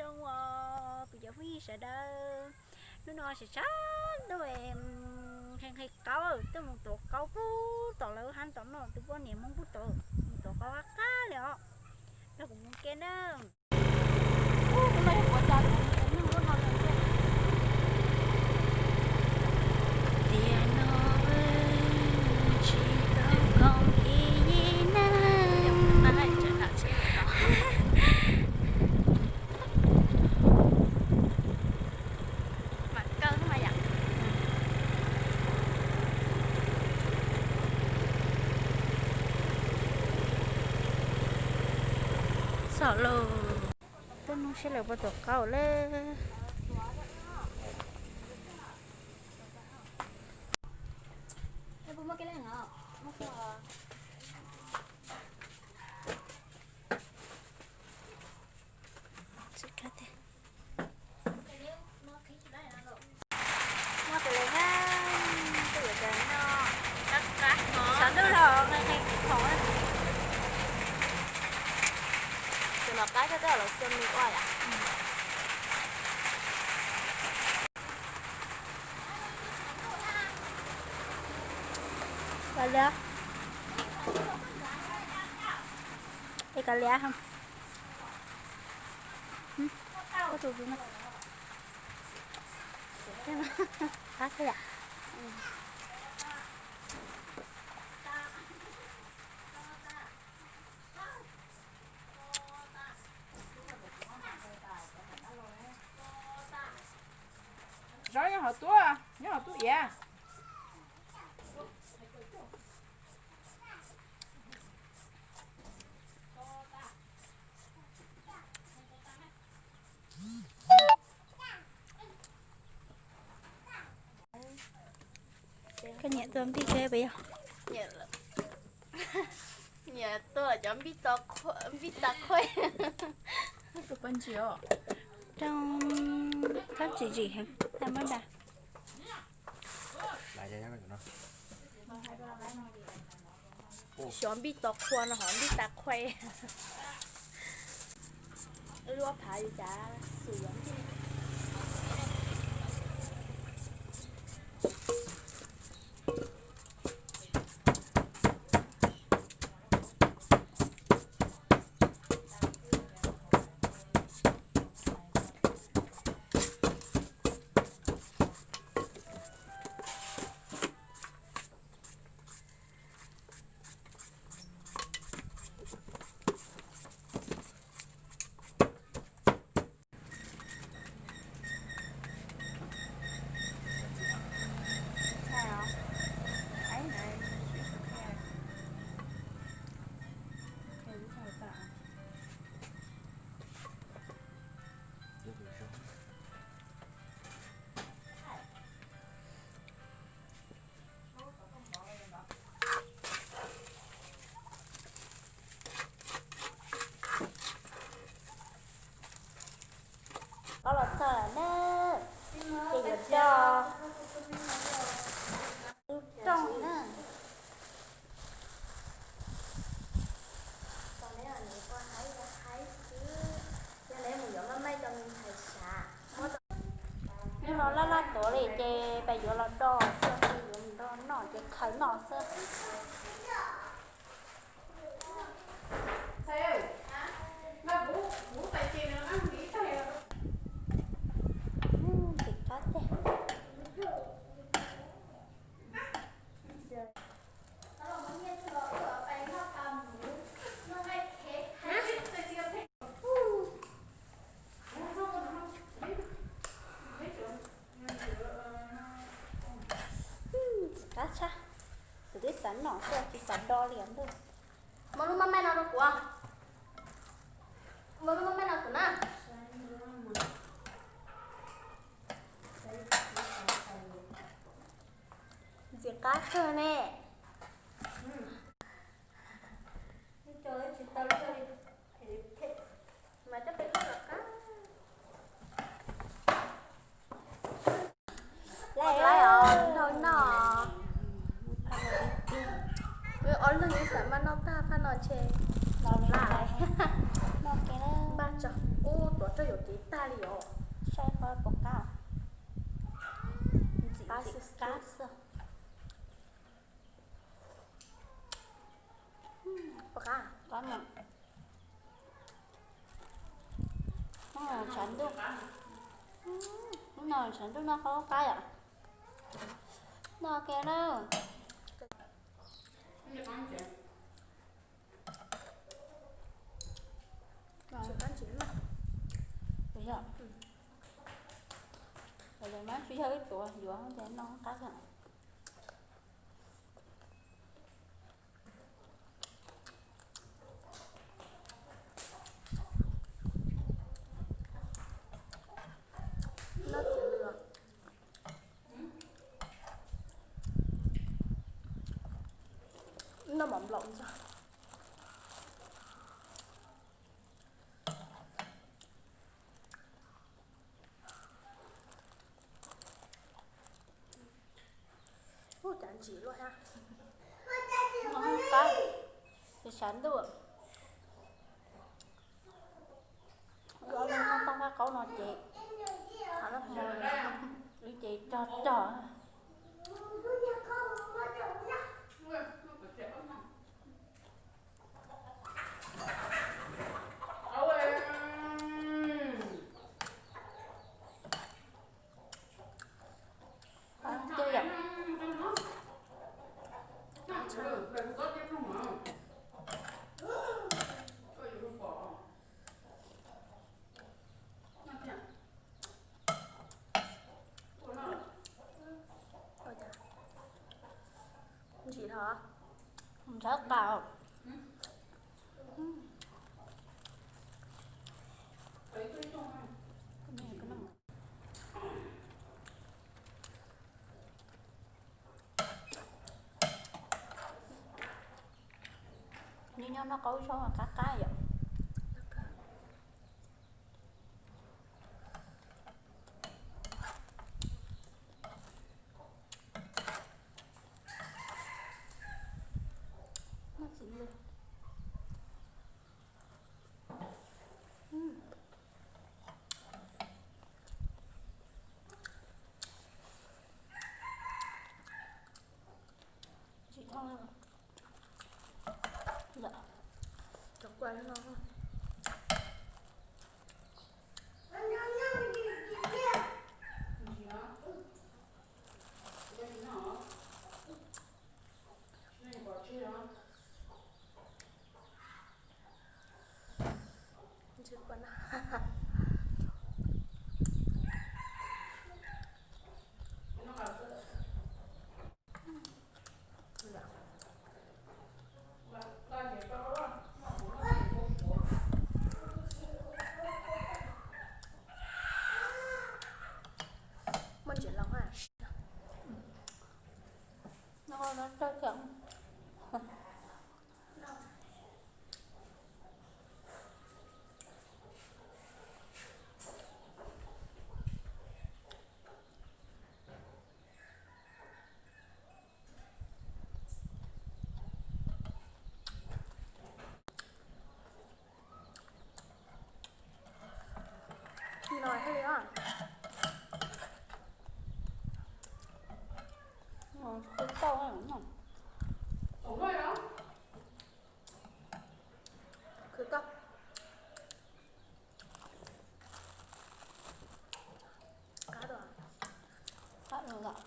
Zoo os kuv cov phooj ywg sawv daws, hnub no sawv sawv ntuj nqhis nqhis qaub, tuaj mus tuav qaub pub tom lawv hab tom no, tus poj niam Hmoob pub tom mus tuav qaub qab qab li os. Nrog kuv mus ke na. Tiam no tsis tau koom ib yim neeg. Txog lawm, tuaj nug seb lawv puas tuav qaub lawm. Muaj tus le na, tuaj yuav cov no. Sawv ntuj los nqhis nqhis khoom. Cov no qab tshaj, tej zaum lawv xua mis ua yom. Kav liam, es kav liam, koj tus no, qab tshaj yom. Zaub nyob hauv tuab, nyob hauv tuab iav. Koj nyiam tua npij kawg puas yog? Nyiam tua cov npij tas qhuav. Rau koj tsis zim heev, tag mab nra. Xyov npij tas qhua no hov npij tas qhua. Lub phav li cas xwm yov npij. Qaub los txog lawm na, ces yuav do rooj na. Hnub no laj laj tuav li ces peb yuav los do xwb, yuav mus do noj ces khaws noj xwb. Ntxim qab tiag. Ntxim qab tshaj, kuv twb xav noj xwb tsis xav do li os ntuj. Muab lub maj maij no rau kuv. Muab lub maj maij no kuv na. Ntxim qab kawg ne. Mas coj peb lub los qab. Lawv os, noj noj. Wb ob leeg wb xav maj noj tag phaj no ntshe los lawm. Npaj tso, ub, tuav rau yuav Ces tag li os. Saib qhov puas qab. Ntxim qab xwb. Puas qab? Qab mas. Tshav ntuj, hnub no tshav ntuj noj qab qab yom. Noj kiag na. Tsis yog ib tuav yuav ces noj qab yom. Noj mov nplaum ntag. Ub, cas ntsim luaj thiab. Qab, ces tshav ntuj. Los noj toj qab qaub no ces, lub ces cog cog. Ntsim dhau. Ntxhab qab. Nyob nyob noj qaub zaub qab qab yom. Tsis thoob lawm. Cov kua no. Ntsis kua no. Muaj ntsis los ha. No no tawg kawg. No thiaj li os. Khwv tau no. Khwv tau. Qab lawm. Qab lawm.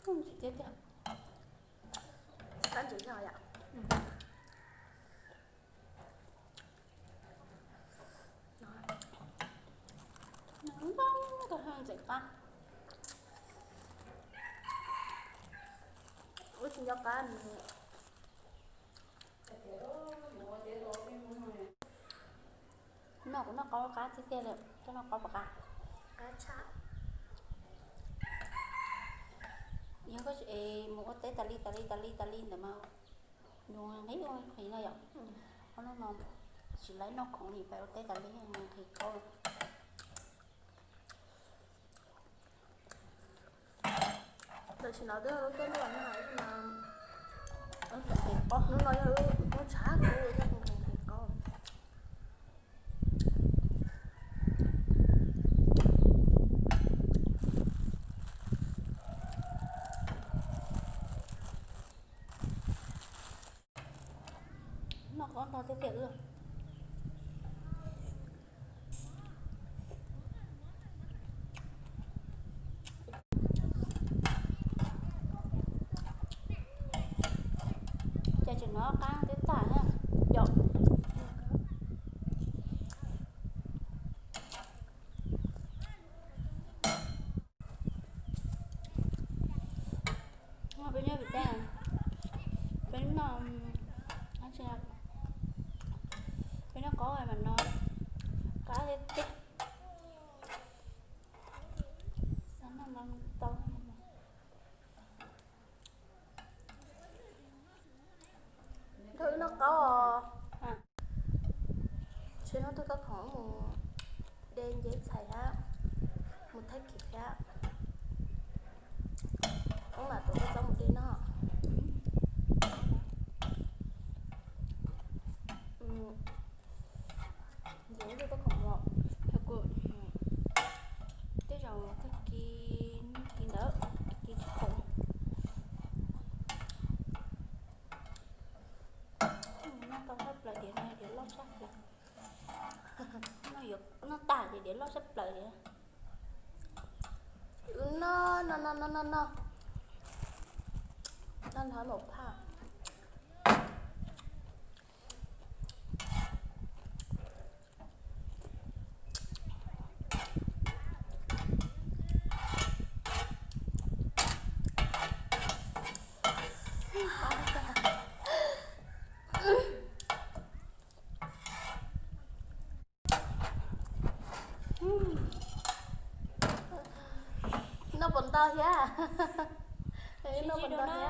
Ntsim tiag tiag. Qab ntsim yog yom. Ntxim qab. Ub, tsis nco qab. Noj kuv noj qaub qab tiag tiag li, koj noj qaub puas qab? Qab tshaj. Yog koj es mus ua teb tas li tas li tas li tas li ntawd mas nws nqhis ua nqhis no yom. Qhov no no tsis laib noj khoom li, pais ua teb tas li nqhis qaub. Tam sim no twb lub caij ntuj no, hnub no yog lub hnub Ntshav kuv ua coj tus nqaij qaub. Noj qaub nrog tiag tiag wb. Ces tseem hnov qab twb tag thiab. Yom. Peb nyob Viettel, peb noj, peb noj qaub mas no qab tiag. Nrog wb noj qaub os. Tsis noj twb koj khoom mus de nceb txhais thiab, mus thaij kiv thiab. Wb mam tuav koj txob mus de noj. Nceb twb koj khoom los, yog kuv tej zaum tag kis, kis ntawd, kis tsis khoom. Noj tau sab plaws tias no, diav loj sab plaws. Noj tag ces diav loj sab plaws li. Wb noj noj noj noj noj noj, noj nrog maum phaj. Noj puas ntau thiab? Noj puas ntau thiab?